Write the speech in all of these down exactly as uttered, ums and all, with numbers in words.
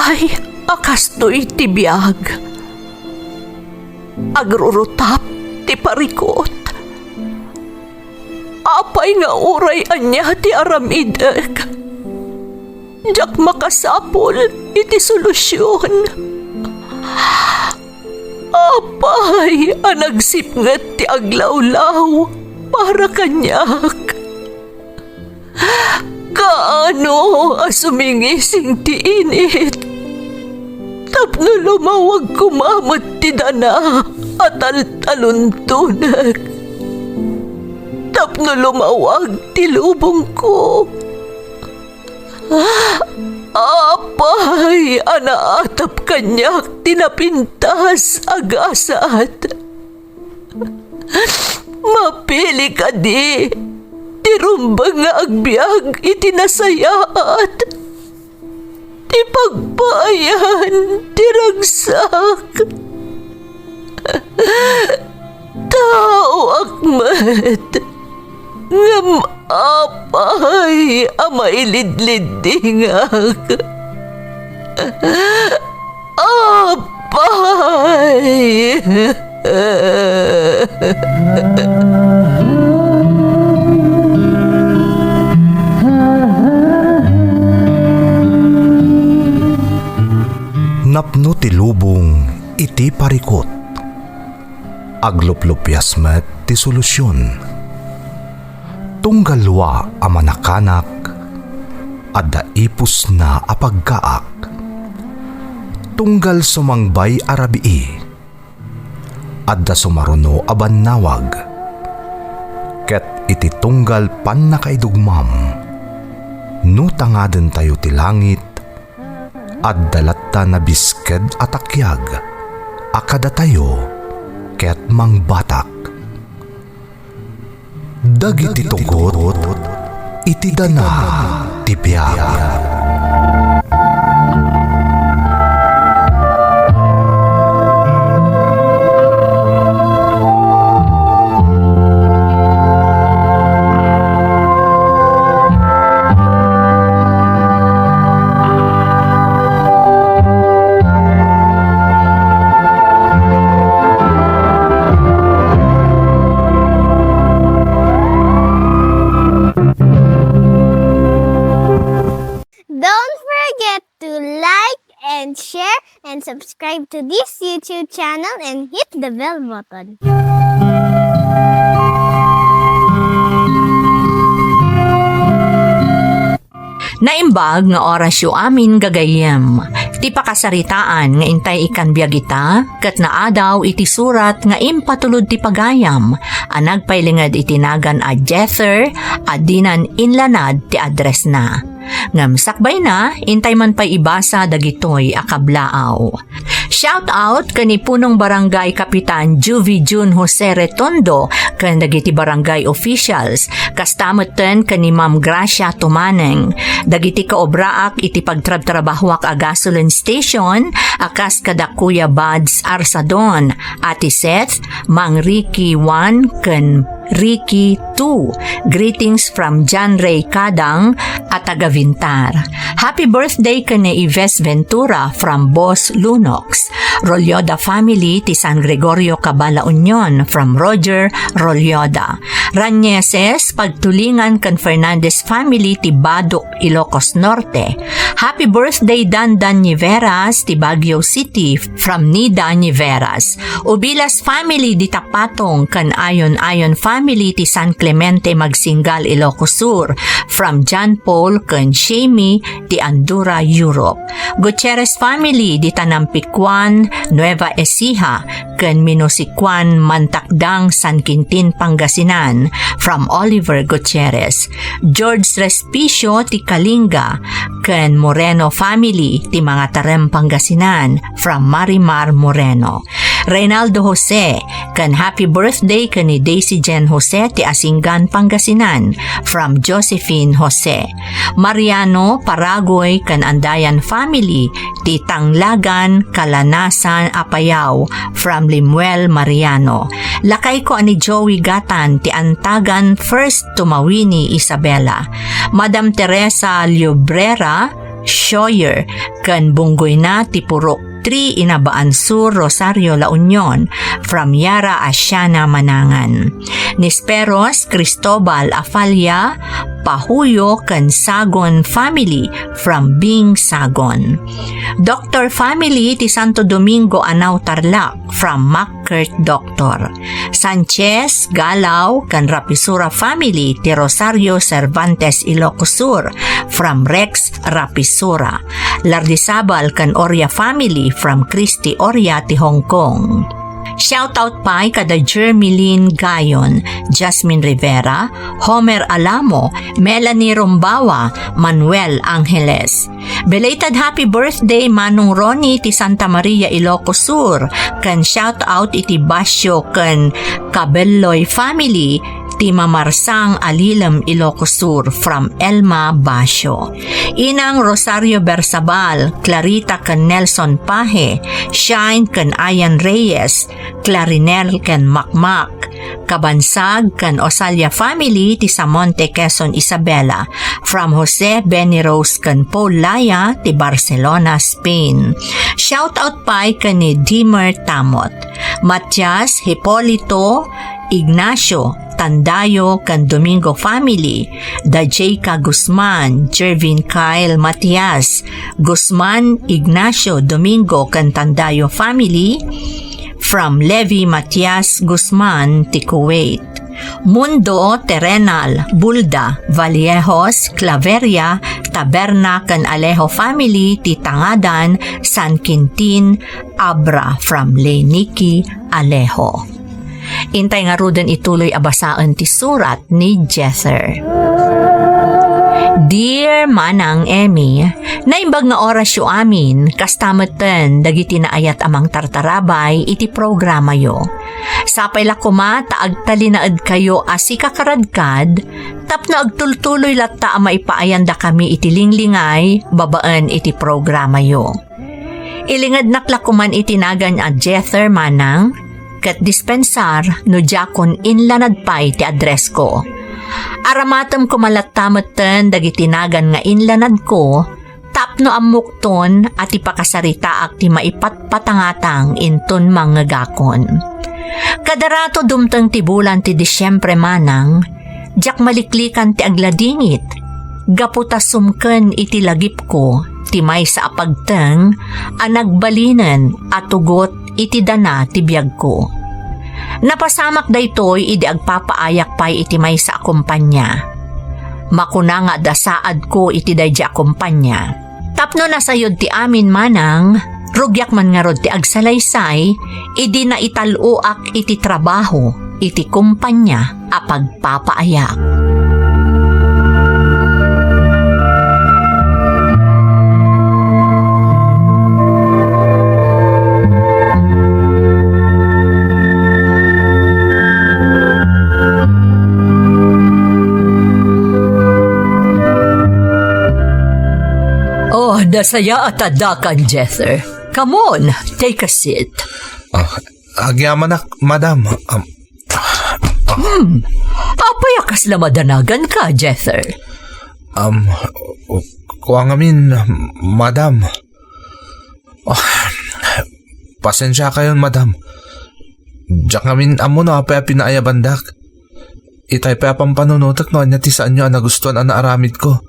Ay, a kastoy ti biag. Agrurutap ti parikut. Apay nga uray ania ti aramidek, diak makasapul iti solusion. Apay a nagsipnget ti aglawlaw para kaniak? Kaano a sumingising ti init tapno lumawag koma met ti dana a taltaluntonek, tapno lumawag ti lubongko? Apay a naatap kaniak ti napintas a gasat? Mapili kadi ti rumbeng nga agbiag iti nasayaat, ti pagpaayan ti ragsak? Taoak met, ngem apay a mailidliddingak? Apay! Napno ti lubong iti parikut. Agluplupias met ti solusion. Tunggal lua a manakanak, adda ipusna a pagkaak. Tunggal sumangbay a rabii, adda sumaruno a bannawag. Ket iti tunggal pannakaidugmam, no tangadentayo ti langit, adda latta nabisked a takiag a kadatayo ket mangbatak. Dagiti tugot iti dana ti biag. Don't forget to like and share and subscribe to this YouTube channel and hit the bell button. Naimbag nga orasyo amin gagayyem. Ti pakasaritaan nga intay ikkan biag ita, ket naadaw iti surat nga impatulod ti pagayam a nagpailinged iti nagan a Jether a dinan inlanad ti addressna. Ngem sakbayna, intay man pay ibasa dagitoy a kablaaw. Shout out ken ni Punong Barangay Kapitan Juvie Jun Jose Retondo ken dagiti barangay officials, kasta metten ken ni Ma'am Gracia Tumaneng, dagiti kaobraak iti pagtrabtrabahoak a gasoline station a kas kada Kuya Bads Arsadon, Ate Seth, Mang Ricky one, ken Ricky two. Greetings from John Ray Kadang a taga Vintar. Happy birthday ken ni Ives Ventura from Boss Lunox. Rolyoda family ti San Gregorio Cabala Union from Roger Rolyoda. Rañeses, Pagtulingan ken Fernandez family ti Badoc, Ilocos Norte. Happy birthday, Dandan Niveras ti Baguio City from Nida Niveras. Ubilas family dita Patong ken Ayon-Ayon family ti San Clemente Magsingal, Ilocos Sur, from John Paul ken Shamey ti Andorra, Europe. Gutierrez family dita Nampikwan, Nueva Ecija, ken Minusikuan, Mantakdang, San Quintin, Pangasinan, from Oliver Gutierrez. George Respicio ti Kalinga, ken Moreno family ti Mangatarem, Pangasinan, from Marimar Moreno. Reynaldo Jose, ken happy birthday ken ni Daisy Jane Jose ti Asingan, Pangasinan, from Josephine Jose. Mariano, Paragoy, ken Andayan family ti Tanglagan, Kalanasan, Apayao, from Lemuel Mariano. Lakayko a ni Joey Gatan ti Antagan, First Tumawini, Isabela. Madam Teresa Llobrera, Scheuer, ken bunggoyna ti purok three Inabaan Sur, Rosario, La Union, from Yara Asiana Manangan. Ni Speros Cristobal Afalla, Pahuyo ken Sagon family from Bing Sagon. Doctor family ti Santo Domingo Anao Tarlac from Mac Kurt Doctor. Sanchez, Galaw, ken Rapisura family ti Rosario Cervantes Ilocos Sur, from Rex Rapisura. Lardizabal ken Oria family from Christy Oria ti Hong Kong. Shout out pay kada Jermeline Gayon, Jasmine Rivera, Homer Alamo, Melanie Rombawa, Manuel Angeles. Belated happy birthday, Manong Ronnie ti Santa Maria, Ilocos Sur, ken shout out iti Basio ken Cabelloy family ti Mamarsang, Alilem, Ilocos Sur, from Elma Basio. Inang Rosario Bersabal, Clarita ken Nelson Pahe, Shine ken Ayan Reyes, Clarinel ken Makmak, Kabansag ken Osalia family ti Samonte, Quezon, Isabela, from Jose, Benny Rose ken Paul Laya ti Barcelona, Spain. Shout out pay ken ni Dimer Tamot, Matias, Hipolito, Ignacio, Tandayo ken Domingo family, da Jayka Guzman, Jervin, Kyle, Matias, Guzman, Ignacio, Domingo ken Tandayo family, from Levi Matias Guzman ti Kuwait. Mundo, Terenal, Bulda, Vallejos, Claveria, Taberna ken Alejo family ti Tangadan, San Quintin, Abra, from Leniki Alejo. Intay ngaruden ituloy a basaen ti surat ni Jether. Dear Manang Emmy, naimbag nga orasyo amin, kasta metten dagiti naayat a mangtartarabay iti programayo. Sapay la koma ta agtalinaedkayo a sikakaradkad tapno agtultuloy latta a maipaayandakami iti linglingay babaen iti programayo. Ilingednak la koman iti nagan a Jether, Manang, ket dispensar no diakon inlanad pay ti addressko. Aramatem koma latta metten dagiti nagan nga inlanadko tapno ammokton a ti pakasaritaak ti maipatpatangatang inton mangngegakon. Kadarato dumteng ti bulan ti Disiembre, Manang, diak maliklikan ti agladingit gapu ta sumken iti lagipko ti maysa a pagteng a nagbalinen a tugot iti dana ti biagko. Napasamak daytoy idi agpapaayak pay iti maysa a kompania. Makuna nga adda saadko iti daydi a kompania. Tapno nasayod ti amin, Manang, rugiak man ngarud ti agsalaysay idi naital-oak iti trabaho iti kompania a pagpapaayak. Oh, nasayaat a dakan, Jether. Come on, take a seat. Ah, agyamanak, madam. Um, Hmm. Apay a kasla madanagan ka, Jether? Um, kua ngamin, madam. Ah, pasensiakayon, madam. Diak ngamin ammo no apay a pinaayabandak. Itay pay a pampanunotek no ania ti saanyo a nagustuan a naaramidko.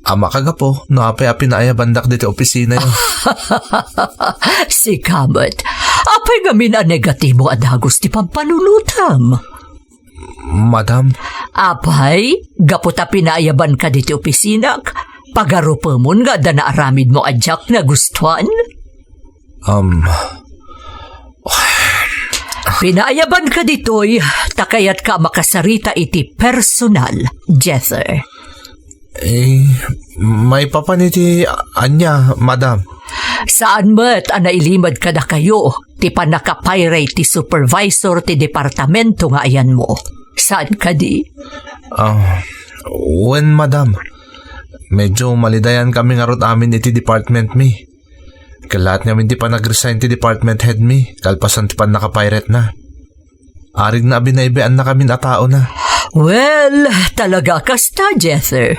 A makagapu no apay a pinaayabandak diti opisinayo. Sika met, apay ngamin a negatibo a dagus ti pampanunotem? Madam. Apay, gapu ta pinaayabanka diti opisinak, pagarupemon nga adda naaramidmo a diak nagustuan? Um, Pinaayabanka ditoy, ta kayatka a makasarita iti personal, Jether. Eh, maipapan iti ania, madam? Saan met a nailimed kadakayo ti pannakapayray ti supervisor ti departamento nga ayanmo? Saan kadi? Ah, wen, madam. Medyo malidayan kami ngarud amin iti department mi. Kellat ngamin ti panag-resign ti department head mi, kalpasan ti pannakapayretna. Arigna a binaybayanna kamin a taona. Well, talaga kasta, Jether.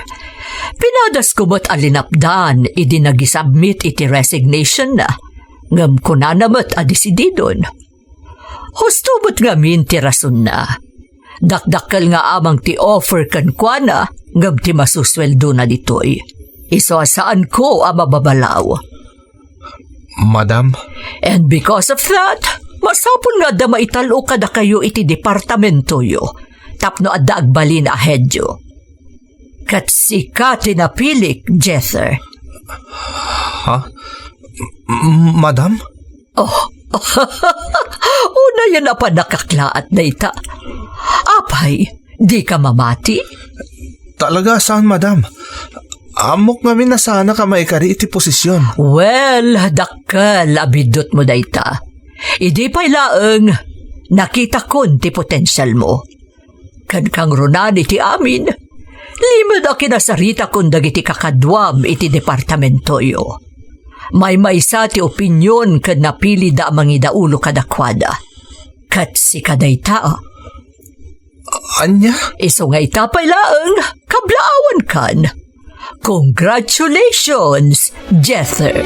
Pinadasko met a linapdan idi nag-submit iti resignation na, ngem kunana met a desididon. Husto met ngamin ti rasonna. Dakdakkel nga amang ti offer kenkuana, ngem ti masusweldona ditoy. Isu a saanko a mababalaw. Madam. And because of that, masapul nga adda maital-o kadakayo iti departamentoyo, tapno adda agbalin a headyo. Ket sika ti napilik, Jether. Ha? M-, madam? Oh, unayen a pannakaklaat dayta. Apay, dika mamati? Talaga saan, madam. Ammok ngamin a saanak a maikari iti posisyon. Well, dakkel a biddutmo dayta. Idi pay laeng, nakitakon ti potensialmo. Ken kangrunan iti amin, limed a kinasaritakon dagiti kakaduam iti departamentoyo. Maymaysa ti opinion ken napilida a mangidaulo kadakuada. Ket sika dayta. Ania? Isu nga ita pay laeng, kablaawankan. Congratulations, Jether!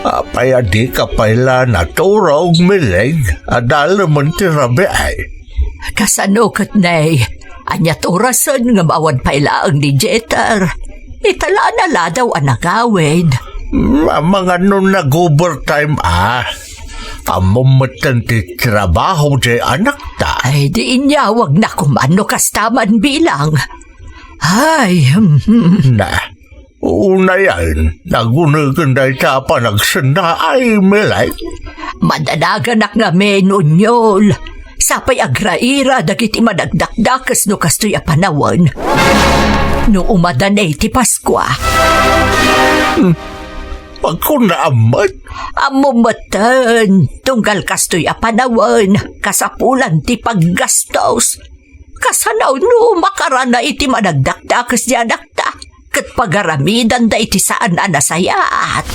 Apay a dika pay la naturog, Miling? Adda lemen ti rabii. Kasano ket, Nay? Ania ti orasen ngem awan pay laeng ni Jeter? Ita la a naladaw a nagawid. Amangan no nag-overtime a. Ammom metten ti trabaho diay anakta. Ay, di inyawagna koman no kasta man bilang. Ay, hmm. Na, unayen, nagunegen dayta a panagsenna ay, Miling. Madanaganak ngamin, Onyol. Sapay agraira dagiti managdakdakes no kastoy a panawen. No umadanay ti Paskua. Hmm. Agkunam met. Ammom metten, tunggal kastoy a panawen, kasapulan ti paggastos. Kasano no makarana iti managdakdakes ti anakta, ket pagaramidanda iti saan a nasayaat?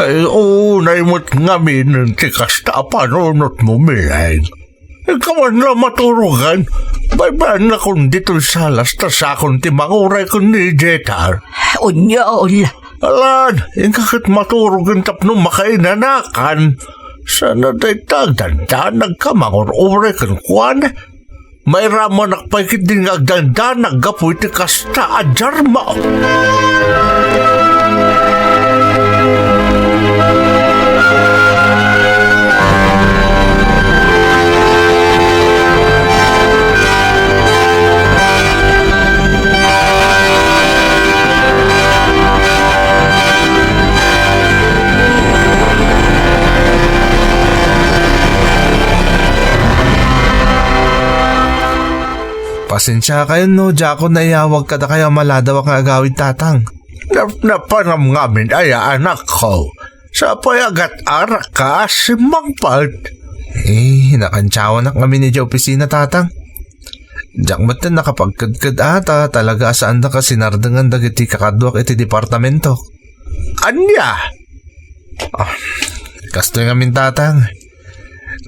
Ay, unay met ngamin ti kasta a panunotmo, Miling. Inka man la maturogan, baybay-annakon ditoy salas ta siakon ti manguray ken ni Jeter. Onyol. Alan, inka ket maturogen tapno makainanakan. Saan a dayta agdandanagka mangur-uray kenkuana? Mairamanak pay ketdi nga agdandanag gapu iti kasta a diarmo. Pasensiakayon no diakon naiyawag kadakayo a maladawak nga agawid, Tatang. Nap-, napanam ngamin aya, anakko. Sapay agat-arak ka a simmangpet. Eh, nakantiawanak ngamin idiay opisina, Tatang. Diak metten nakapagkedked-a ta talaga a saanda a sinardengan dagiti kakaduak iti departamento. Ania? Ah, kastoy ngamin, Tatang.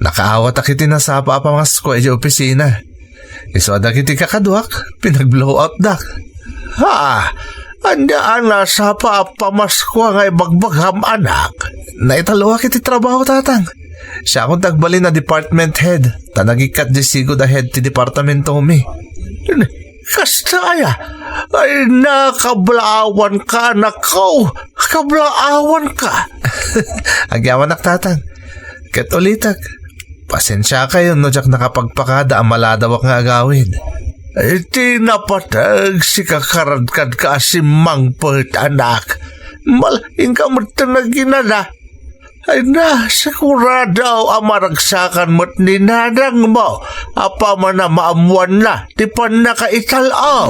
Nakaawatak iti nasapa a pamaskua idiay opisina. Isu a dagiti kakaduak, pinagblowoutdak. Ha? Ania a nasapa a pamaskua nga ibagbagam, anak? Naitaloak iti trabaho, Tatang. Siakon ti agbalin a department head, ta nagikkat diay sigud a head ti departamentomi. Kasta aya? Ay, nakablaawanka, anakko. Kablaawanka. Agyamanak, Tatang. Ket ulitek, pasensiakayon no diak nakapagpakada a maladawak nga agawid. Iti napateg, sika karadkadka a simmangpet, anak. Mal-, inka met ti naginana. Ay na, sigurado a maragsakan met ni nanangmo apaman a maammoanna ti pannakaital-aw.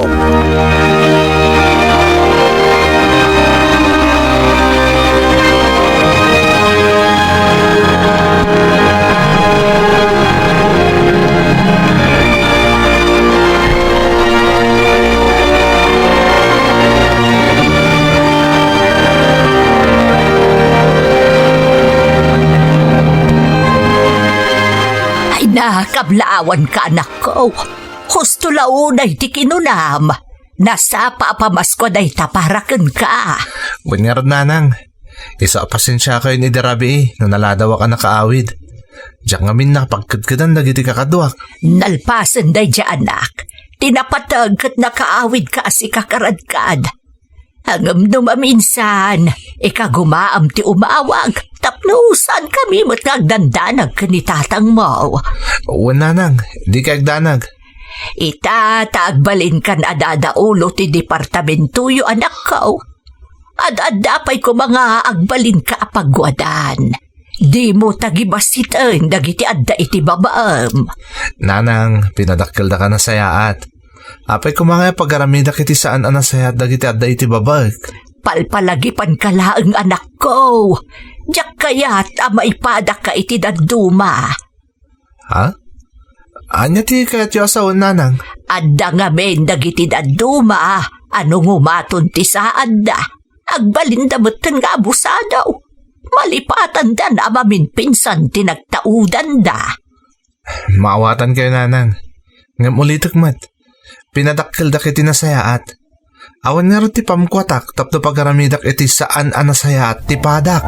Ah, kablaawanka, anakko. Husto la unay ti kinunam. Nasapa a pamaskua dayta para kenka. Wen ngarud, nanang. Isu a pasensiakayon idi rabii no naladawak a nakaawid. Diak ngamin nakapagkedkedan dagiti kakaduak. Nalpasen daydiay, anak. Ti napateg ket nakaawidka a sika kadkadka. Ngem no maminsan, ikagumaem ti umawag, tapno saankami met nga agdandanag ken ni tatangmo. Wen, nanang, dika agdanag. Ita ta agbalinkan a dadaulo ti departamentoyo, anakko. Ad-adda pay koma nga agbalinka a paguadan. Dimo tagibasiten dagiti adda iti babaem. Nanang, pinadakkeldak a nasayaat. Apay koma nga pagaramedak iti saan a nasayaat dagiti adda iti babaek? Palpalagipanka laeng, anakko. Diak kayat a maipadakka iti dadduma. Ha? Ania ti kayatyo a sawen, nanang? Adda ngamin dagiti dadduma a no ngumaton ti saadda, agbalinda metten nga abusado. Malipatandan a maminpinsan ti nagtaudanda. Maawatankayo, nanang. Ngem ulitek met, pinadakkeldak iti nasayaat. Awan ngarud ti pamkuatak tapno pagaramedak iti saan a nasayaat ti padak.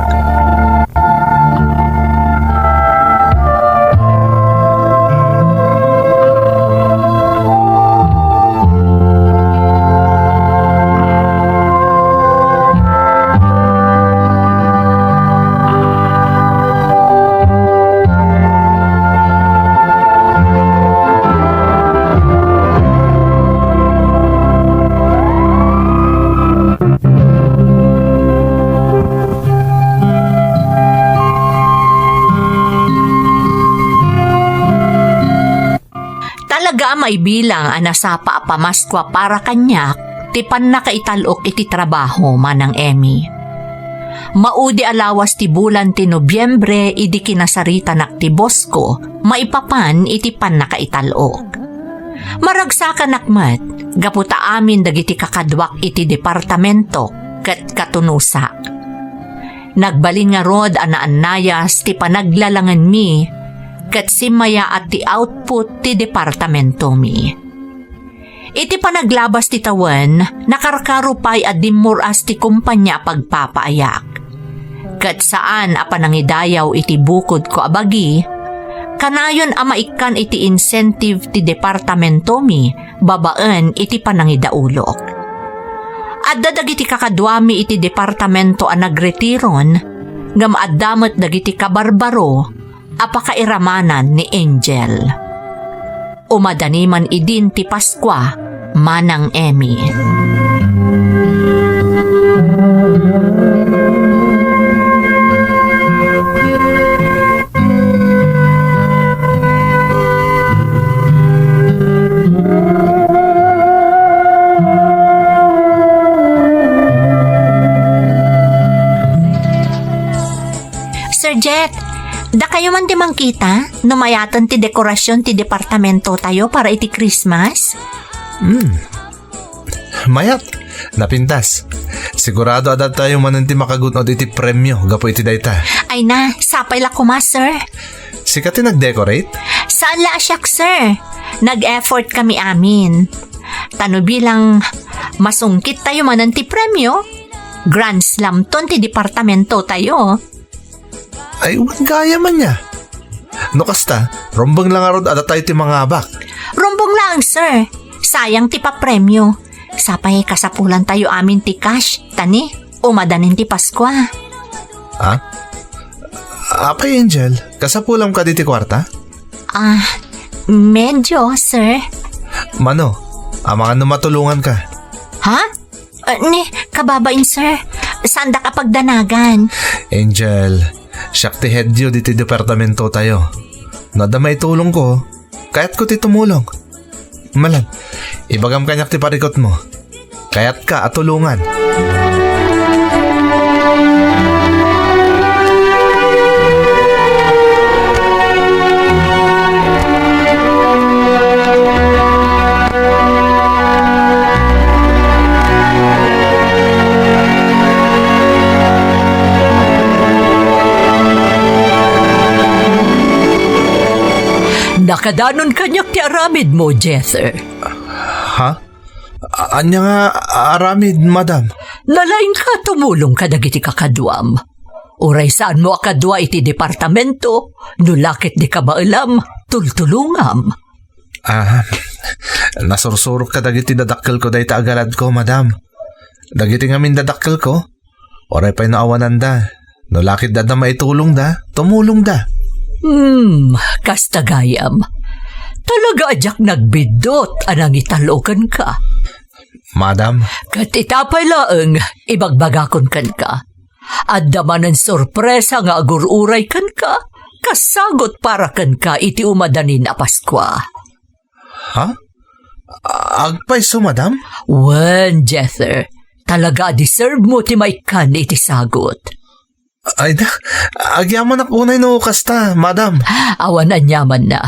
Talaga a maibilang a nasapa a Pamaskua para kaniak ti pannakaital-ok iti trabaho, Manang Emmy. Maudi a lawas ti bulan ti Nobiembre idi kinasaritanak ti boss ko maipapan iti pannakaital-ok. Maragsakanak met gapu ta amin dagiti kakaduak iti departamento ket katunosak. Nagbalin ngarud a naannayas ti panaglalangenmi ket simmayaat ti output ti departamentomi. Iti panaglabas ti tawen, nakarkaro pay a dimmur-as ti kompania a pagpapaayak. Ket saan a panangidayaw iti bukodko a bagi, kanayon a maikkan iti incentive ti departamentomi babaen iti panangidaulok. Adda dagiti kakaduami iti departamento a nagretiron, ngem adda met dagiti kabarbaro a pakairamanan ni Angel. Umadani man idin ti Paskua, Manang Emmy. Sir Jet, dakayo man ti mangkita no mayaten ti dekorasyon ti departamento tayo para iti Christmas? Hmm. Mayat, napintas. Sigurado a datayo manen ti makagun-od iti premio gapu iti dayta. Ay na, sapay la koma, sir. Sika ti nag-decorate? Saan la a siak, sir. Nag-effort kami amin. Ta no bilang masungkit tayo manen ti premio, grand slam ton ti departamento tayo. Ay, wen gayam ania. No kasta, rumbeng la ngarud a datayo ti mangabak. Rumbeng laeng, sir. Sayang ti papremio. Sapay kasapulan tayo amin ti cash, ta ni, umadanin ti Paskua. Ha? Apay, Angel, kasapulam kadi ti kuarta? Ah, medyo, sir. Mano, amangan no matulonganka. Ha? Ah, ni, kababain, sir. Saandak a pagdanagan. Angel, siak ti headyo diti departamento tayo. No adda maitulongko, kayatko ti tumulong. Malan, ibagam kaniak ti parikutmo. Kayatka a tulongan. Kadanon kaniak ti aramidmo, Jether. Ha? A-, ania nga aramid, madam? Nalaingka tumulong kadagiti kakaduam. Uray saanmo a kadua iti departamento, no la ket di kabaelam, tultulongam. Ah, nasursurok kadagiti dadakkelko dayta a galadko, madam. Dagiti ngamin dadakkelko, uray pay no awananda, no la ket adda maitulongda, tumulongda. Hmm, kasta gayam. Talaga a diak nagbiddut a nangital-o kenka. Madam. Ket ita pay laeng, ibagbagakon kenka. Adda manen sorpresa nga agur-uray kenka, kas sagut para kenka iti umadanin a Paskua. Ha? Agpayso, madam? Wen, Jether. Talaga a deserve mo ti maikkan iti sagut. Ay da, agyamanak unay no kasta, madam. Awan aniamanna.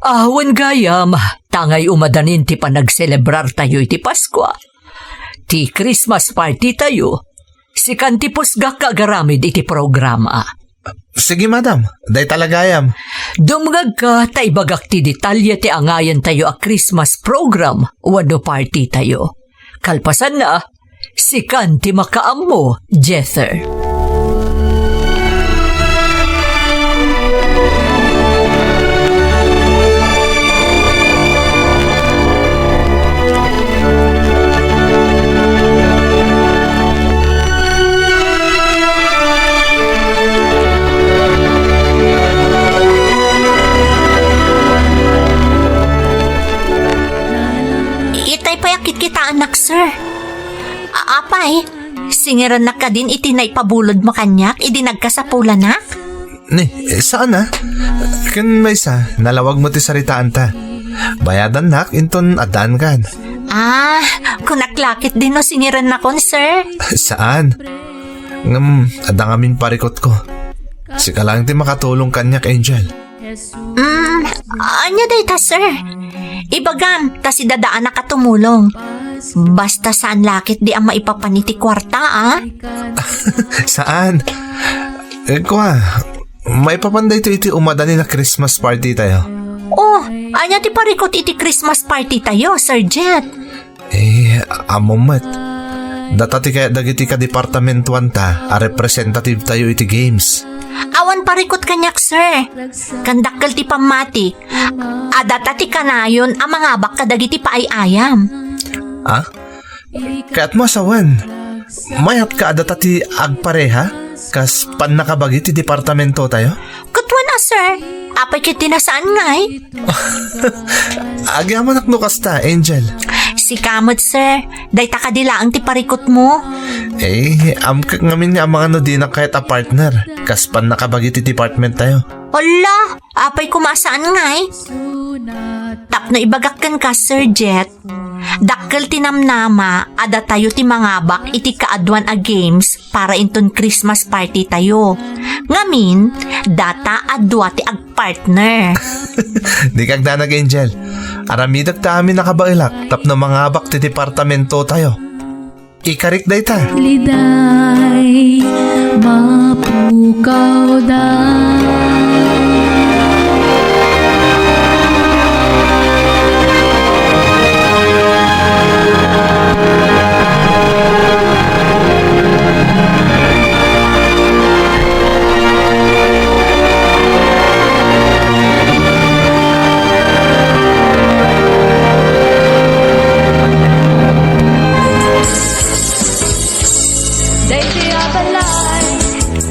Awan gayam, tangay umadanin ti panagselebrartayo iti Paskua. Ti Christmas party tayo, sikan ti pusgak nga agaramid iti programa. Sige, madam. Dayta la gayam. Dumngegka ta ibagak ti detalye ti angayentayo a Christmas program wenno party tayo. Kalpasanna, sikan ti makaammo, Jether. Itay pay a kitkitaanak, sir. A-, apay, singirennak kadin iti naipabulodmo kaniak idi nagkasapulanak? Ni, eh, saan a? Ken maysa, nalawag mo ti saritaanta. Bayadannak inton addaan kan. Ah, kunak la ket din no singirennakon, sir. Saan? Ngem, adda ngamin parikutko. Sika laeng ti makatulong kaniak, Angel. Mm, ania dayta, sir? Ibagam, ta sidadaanak a tumulong. Basta saan la ket di a maipapan iti kuarta, a? Saan? Eh, kua, maipapan daytoy iti umadanin a Christmas party tayo. Oh, ania ti parikut iti Christmas party tayo, Sir Jet? Eh, ammom met. Data ti kayat dagiti kadepartamentuanta a representative tayo iti games. Awan parikut kaniak, sir. Ken dakkel ti pammati, a data ti kanayon a mangabak kadagiti paay-ayam. Ah? Kayatmo a sawen, mayatka a data ti agpareha kas pannakabagi ti departamento tayo? Ket wen a, sir. Apay ket ti nasaan ngay? Agyamanak no kasta, Angel. Sika met, sir. Dayta kadi laeng ti parikutmo. Eh, amkak ngamin nga amangan no dinak kayat a partner kas pannakabagi ti department tayo. Ala, apay koma a saan ngay? Tapno ibagak kenka, Sir Jet, dakkel ti namnama a datayo ti mangabak iti kaaduan a games para inton Christmas party tayo. Ngamin, data a dua ti agpartner. Dika agdanag, Angel. Aramidek ta amin a kabaelak tapno mangabak ti departamento tayo. Ikarik dayta. Liday, mapukaw da.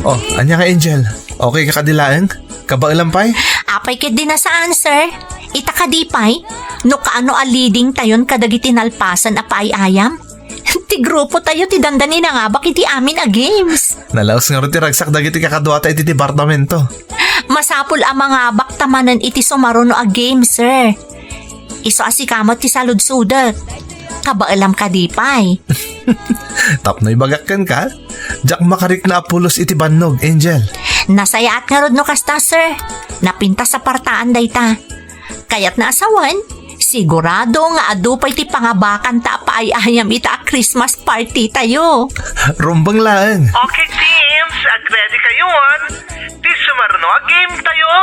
Oh, ania nga, Angel? Okay ka kadi laeng? Kabaelam pay? Apay ket di nasaan, sir. Ita kadi pay, no kaano a leading tayon kadagiti nalpasan a paay-ayam? Ti grupo tayo ti dandani nangabak iti amin a games. Nalaus ngarud ti ragsak dagiti kakaduata iti departamento. Masapul a mangabak ta manen iti sumaruno a games, sir. Isu a sika met ti saludsodek. Kabaelam kadi pay. Tapno ibagak kenka, diak makarikna a pulos iti bannog, Angel. Nasayaat ngarud no kasta, sir. Napintas a partaan dayta. Kayatna a sawen, sigurado nga adu pay ti pangabakanta a paay-ayam ita a Christmas party tayo. Rumbeng laeng. Okay, teams, ag-ready kayon. Ti sumaruno a game tayo.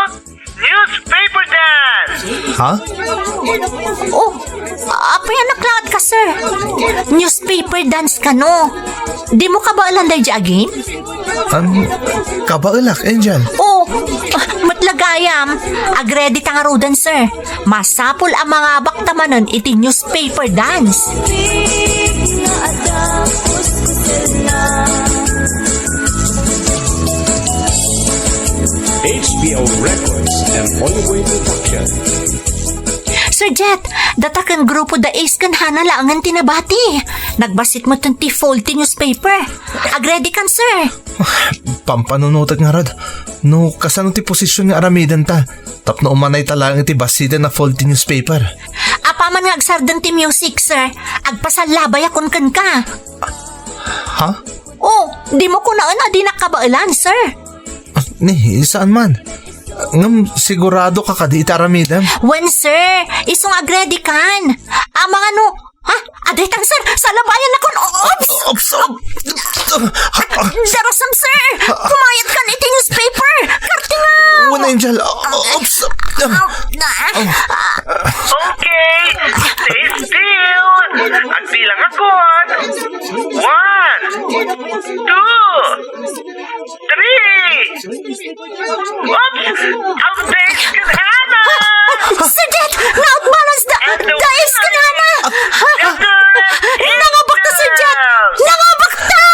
Newspaper dance! Ha? Oh, apay a naklaat ka, sir? Newspaper dance kano? Dimo kabaelan daydi a game? Um, kabaelak, Angel. Oh, ah, met la gayam. Agredy ta ngaruden, sir. Masapul a mangabak ta manen iti newspaper dance. H B O Records and Olive Oil Production. Sir Jet, dataken grupo da Ace ken Hana laengen ti nabati. Nagbassit metten ti fold ti newspaper. Agredy kan, sir? Pampanunotek ngarud. No, kasano ti posisyon nga aramidenta? Tapno umanay ta laeng iti bassiten a fold ti newspaper. Apaman nga agsarden ti music, sir, agpasallabayakon kenka. Ha? Oh, dimo kunaen a dinak kabaelan, sir? Ah, ni, saan man. Ngem sigurado ka kadi iti aramidem? Wen, sir. Isu nga agredy kan. Amangan no, ha? Adaytan, sir. Salabayan nakon. Oops! Oops! Darasam, sir. Kumayat kan iti newspaper. Kartingaw. Wen, Angel. Oops! Okay. Stay still. Agbilang ako. One, two, three. Oops! Ang days ka na! Sir Jet! Na-outbalance da! Days ka na na! Nangabak ta, Sir Jet! Nangabak ta!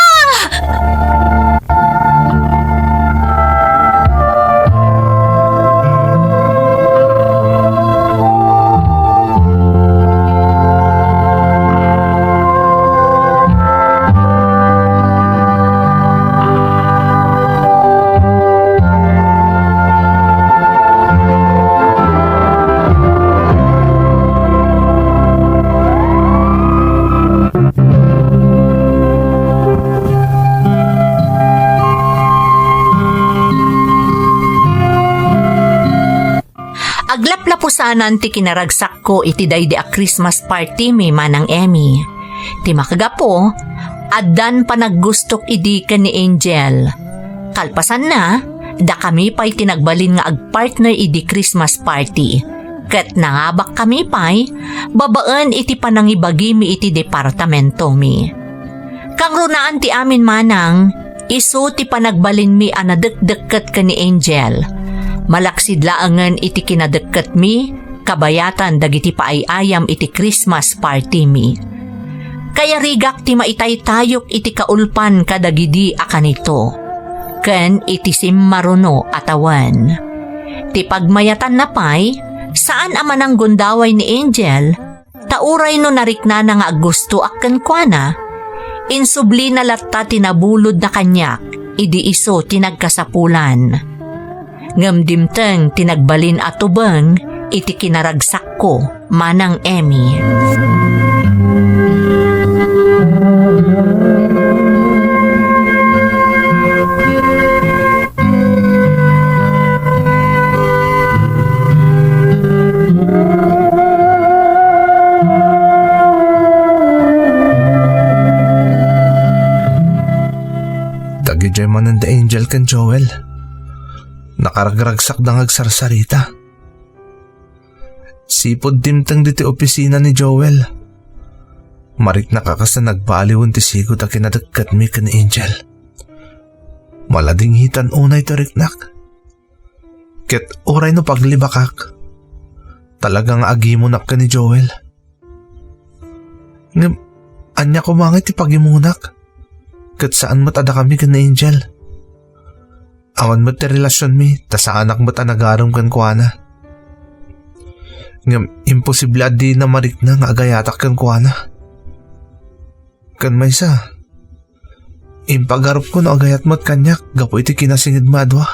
Aglaplapusanan ti kinaragsakko iti daydi a Christmas party mi, Manang Emmy. Ti makagapu, addan panaggustok idi ken ni Angel. Kalpasanna, dakami pay ti nagbalin nga agpartner idi Christmas party. Ket nangabakkami pay babaen iti panangibagimi iti departamentomi. Kangrunaan ti amin, Manang, isu ti panagbalinmi a nadekdekket ken ni Angel. Malaksid laengen iti kinadekket mi, kabayatan dagiti paay-ayam iti Christmas party mi. Kayarigak ti maitaytayok iti kaulpan kadagidi a kanito, ken iti simmaruno a tawen. Ti pagmayatanna pay, saan a mananggundaway ni Angel, ta uray no nariknana nga aggustoak kenkuana, insublina latta ti nabulodna kaniak idi isu ti nagkasapulan. Ngem dimteng ti nagbalin a tubeng iti kinaragsakko, Manang Emmy. Dagidiay manen da Angel ken Joel. Nakaragragsakda nga agsarsarita. Sipud dimteng ditoy opisina ni Joel, mariknak a kasla nagbaliwen ti sigud a kinadekketmi ken ni Angel. Maladingitan unay ti riknak. Ket uray no paglibakak, talaga nga agimunak ken ni Joel. Ngem, ania koma ngay ti pagimunak? Ket saan met a dakami ken ni Angel. Awan met ti relasionmi, ta saanak met a nagarem kenkuana. Ngem, imposible a dina marikna nga agayatak kenkuana. Ken maysa, impagarupko no agayat met kaniak gapu iti kinasingedmi a dua.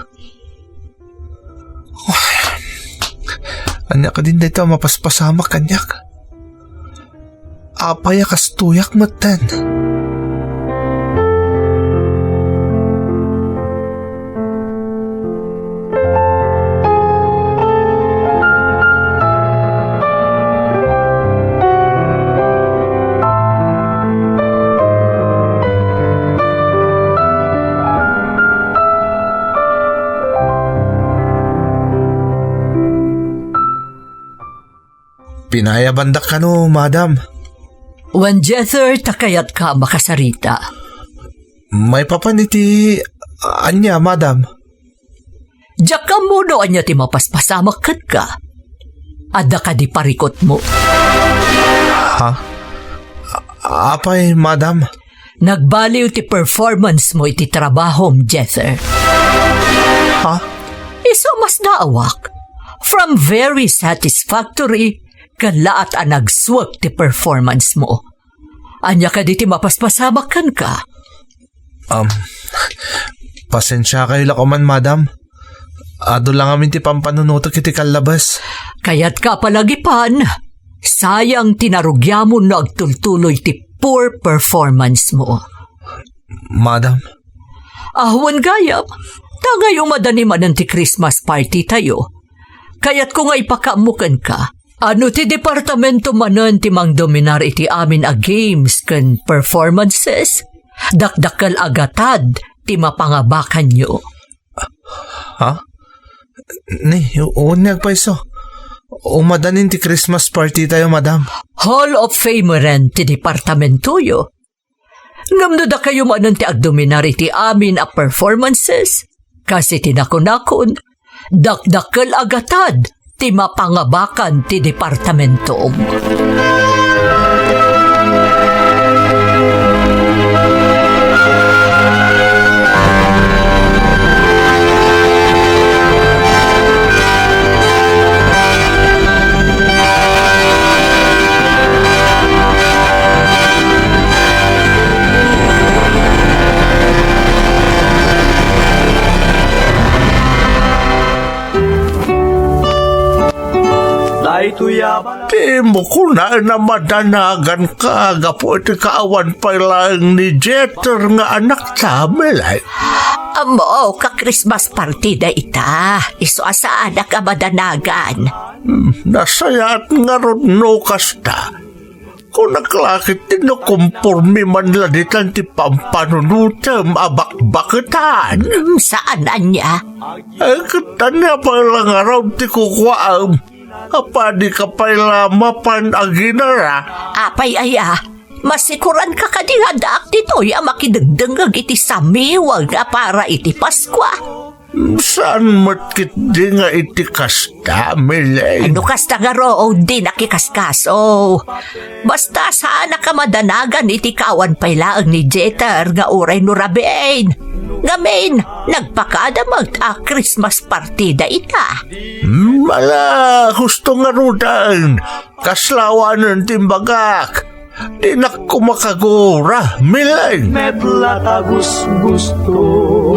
Ania kadin dayta a mapaspasamak kaniak? Apay a kastoyak metten? Inayabandak kano, madam. Wen, Jether, ta kayatka a makasarita. Maipapan iti ania, madam? Diak ammo no ania ti mapaspasamak kenka. Adda kadi parikutmo? Ha? A-, apay, madam? Nagbaliw ti performance mo iti trabahom, Jether. Ha? Isu a masdaawak. From very satisfactory, ket laat a nagsuek ti performance mo. Ania kadi ti mapaspasamak kenka? Um, pasensiakayo la koman, madam. Adu la ngamin ti pampanunotek iti kallabes. Kayatka a palagipan, sayang ti narugiamon no agtultuloy ti poor performance mo. Madam? Awan gayam, ta ngay umadani manen ti Christmas party tayo. Kayatko nga ipakaammo kenka, ano ti departamento manen ti mangdominar iti amin a games ken performances? Dakdakkel a gatad ti mapangabakanyo. Ha? Ni, u-, unyag pay isu. Umadanin ti Christmas party tayo, madam. Hall of Fameren ti departamentoyo. Ngem no dakayo manen ti agdominar iti amin a performances, kas iti nakunakon, dakdakkel a gatad ti mapangabakan ti departamentom. Daytoy a bala- Dimo kunaen a madanaganka gapu iti kaawan pay laeng ni Jeter nga anakta, Melay. Ammo, ka-Christmas party dayta. Isu a saanak a madanagan. Hmm, nasayaat ngarud no kasta. Kunak la ket ti no komporme man la ditan ti pampanunotem a bakbaketan. Hmm, saan ania? Ay, ket ania pay la ngarud ti kukuaem? Apay dika pay la mapan aginara? Apay aya, masikuranka kadi nga addaak ditoy a makidengdengngeg iti samiweng a para iti Paskua? Saan met ketdi nga iti kasta, Melay. Ay, no kasta ngarud, dinak ikaskaso. Basta saanak a madanagan iti kaawan pay laeng ni Jeter nga uray no rabiin. Ngamin, nagpakada met a Christmas party dayta. Hmm, ala, husto ngaruden. Kasla awanen ti imbagak. Dinak koma kagura, Melay. Met la ta gusgustom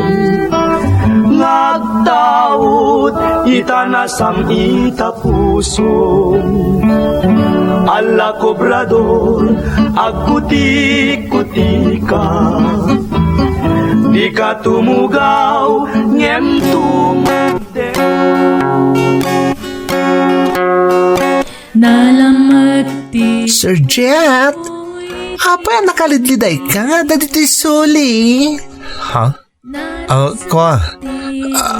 nga agtaud ita nasam-it a pusom. Ala kobrador, agkutik-kutika. Dika tumugaw, ngem tumagdeng. Nalamet ti Sir Jet, apay a nakalidlidayka nga adda ditoy suli? Ha? Ah, kua,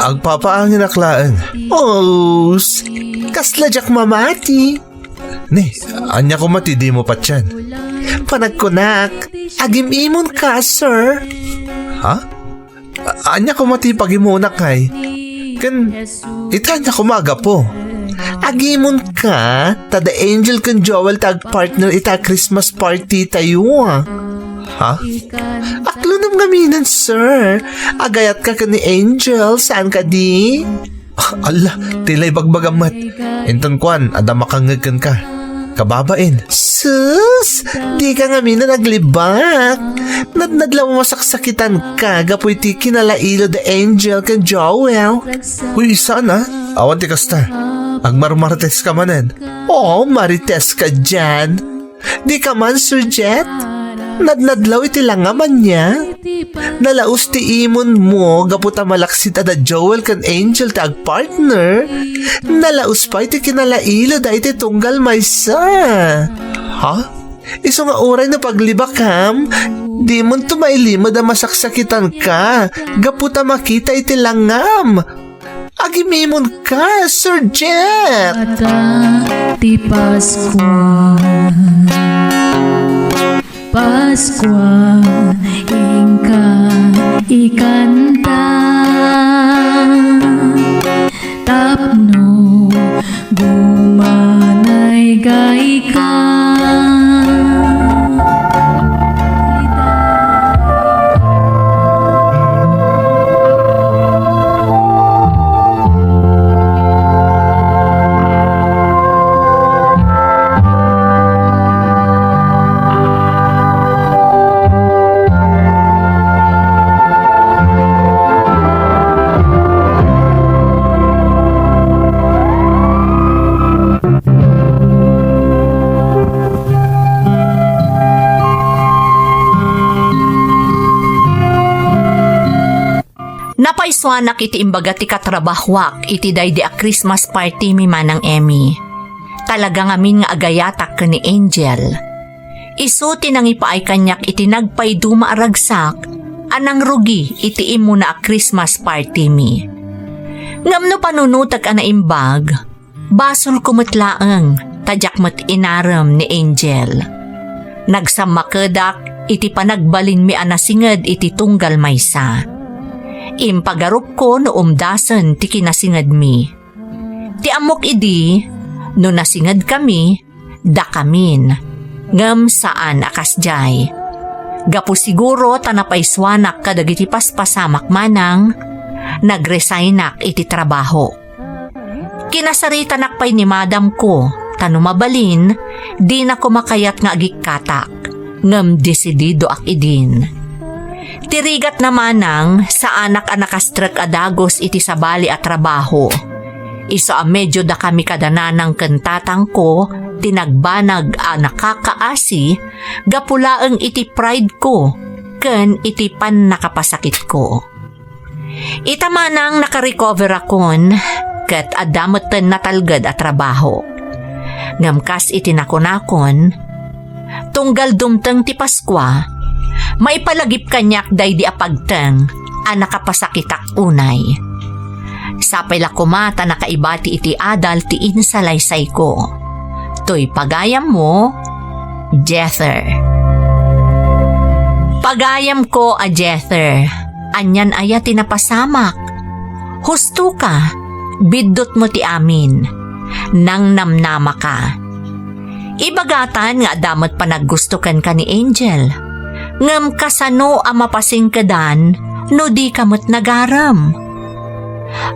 agpapaanginak laeng. Os, kasla diak mamati. Ni, ania koma ti dimo patien? Panagkunak, agim-imonka, sir. Ha? A-, ania koma ti pagimunak, ay? Ken, ita ania koma a gapu? Agimonka, ta da Angel ken Joel ti agpartner ita a Christmas party tayo, ah. Ha? Aklonem ngaminen, sir. Agayatka ken ni Angel, saan kadi? Alla, ti la ibagbagam met. Inton kuan, adda makangngeg kenka. Kababain. Sus! Dika ngaminen aglibak. Nadnad la masaksakitanka gapu iti kinalailo da Angel ken Joel. Uy, saan a? Awan ti kasta. Agmarmariteska manen. Oo, mariteska dian. Dika man, Sir Jet? Nadnadlaw iti langam ania? Nalaus ti imonmo gapu ta malaksid a da Joel ken Angel ti agpartner. Nalaus pay ti kinalailo da iti tunggal maysa. Ha? Isu nga uray no paglibakam, dimonto mailimed a masaksakitanka gapu ta makita iti langam. Agimimonka, Sir Jet! Ata, Ti Paskua, Paskua, inka ikanta tapno gumanay gayka. Napaisuanak iti imbaga ti katrabahoak iti daydi a Christmas party mi, Manang Emmy. Talaga ngamin nga agayatak ken ni Angel. Isu ti nangipaay kaniak iti nagpayduma a ragsak a nangrugi iti immuna a Christmas party mi. Ngem no panunotek a naimbag, basolko met laeng ta diak met inarem ni Angel. Nagsammakedak iti panagbalinmi a nasinged iti tunggal maysa. Impagarupko no umdasen ti kinasingedmi. Ti ammok idi, no nasingedkami, dakamin. Ngem saan a kasdiay. Gapu siguro ta napaisuanak kadagiti paspasamak manang, nagresignak iti trabaho. Kinasaritanak pay ni madamko, ta no mabalin, dina koma kayat nga agikkatak, ngem desididoak idin. Ti rigatna manang, saanak a nakastrek a dagus iti sabali a trabaho. Isu a medio dakami kada nanang ken tatangko ti nagbanag a nakakaasi gapu laeng iti pride ko ken iti pannakapasakitko. Ita manang nakarecoverakon ket adda metten natalged a trabaho. Ngem kas iti nakunakon, tunggal dumteng ti Paskua, maipalagip kaniak daydi a pagteng a nakapasakitak unay. Sapay la koma ta nakaibati iti adal ti insalaysayko. Toy pagayammo, Jether. Pagayamko a Jether, anian aya ti napasamak? Husto ka, biddutmo ti amin. Nangnamnama ka. Ibagatan nga adda met panaggusto kenka ni Angel. Ngem kasano a mapasingkedan no dika met nagarem?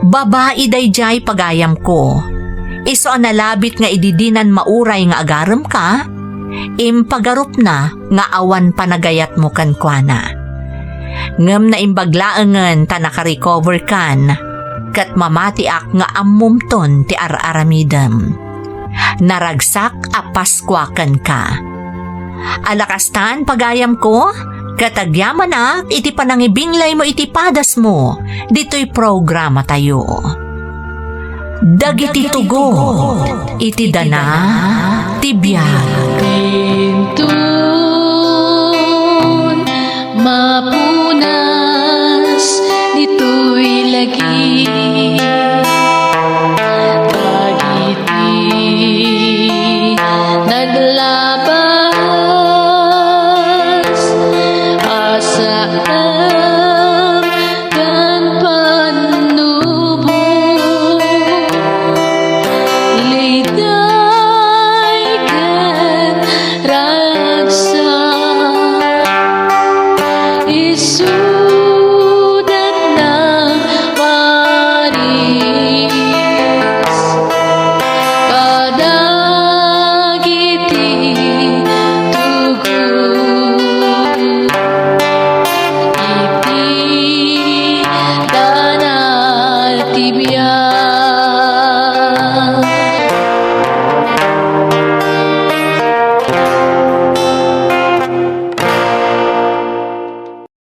Babai daydiay pagayamko. Isu a nalabit nga idi dinan mauray nga agaremka, impagarupna nga awan panagayatmo kenkuana. Ngem naimbag laengen ta nakarecoverkan, ket mamatiak nga ammomton ti ar-aramidem. Naragsak a Paskua kenka. Ala kastan, pagayamko, ket agyamanak iti panangibinglaymo iti padasmo ditoy programatayo. Dagiti tugot iti dana ti biag. Inton mapunas ditoy lagi, dagiti naglabas a saan ken pannubo, liday ken ragsak, isu